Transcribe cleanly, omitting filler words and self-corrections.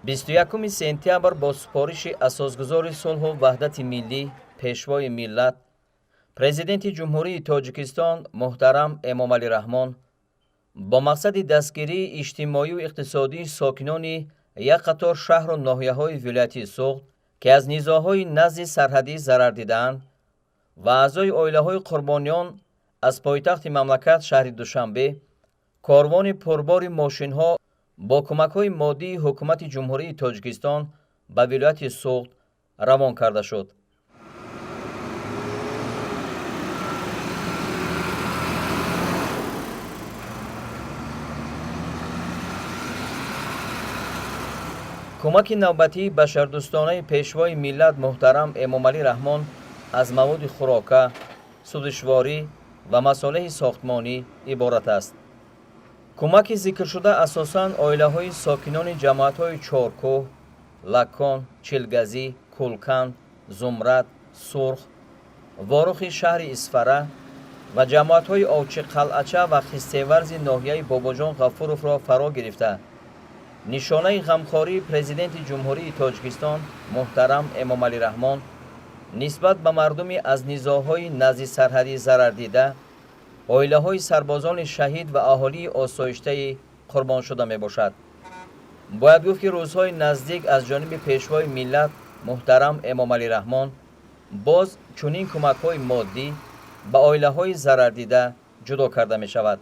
21 сентябр бо супориши Асосгузори сулҳу ваҳдати миллӣ, Пешвои миллат, Президенти Ҷумҳурии Тоҷикистон муҳтарам Эмомалӣ Раҳмон бо мақсади дастгирии иҷтимоию иқтисодии сокинони як қатор шаҳру ноҳияҳои вилояти Суғд, ки аз низоъҳои назди сарҳадӣ зарар дидаанд, ва аъзои оилаҳои қурбониён аз пойтахти мамлакат, шаҳри Душанбе, корвони пурбори мошинҳо бо кӯмакҳои моддии Ҳукумати Ҷумҳурии Тоҷикистон ба вилояти Суғд равон карда шуд. Кӯмаки навбатии башардӯстонаи Пешвои миллат муҳтарам Эмомалӣ Раҳмон аз маводи хӯрока, сӯзишворӣ ва масолеҳи сохтмонӣ иборат аст. Кӯмаки зикршуда асосан оилаҳои сокинони ҷамоатҳои Чоркӯҳ, Лаккон, Чилгазӣ, Кулканд, Зумрад, Сурх, Ворухи шаҳри Исфара ва ҷамоатҳои Овчиқалъача ва Хистеварзи ноҳияи Бобоҷон Ғафуровро фаро гирифта, нишонаи ғамхории Президенти Ҷумҳурии Тоҷикистон муҳтарам Эмомалӣ Раҳмон нисбат ба мардуми аз низоъҳои назди сарҳадӣ зарардида, оилаҳои сарбозони шаҳид ва аҳолии осоиштаи қурбоншуда мебошад. Бояд гуфт, ки рӯзҳои наздик аз ҷониби Пешвои миллат муҳтарам Эмомалӣ Раҳмон боз чунин кӯмакҳои моддӣ ба оилаҳои зарардида ҷудо карда мешавад.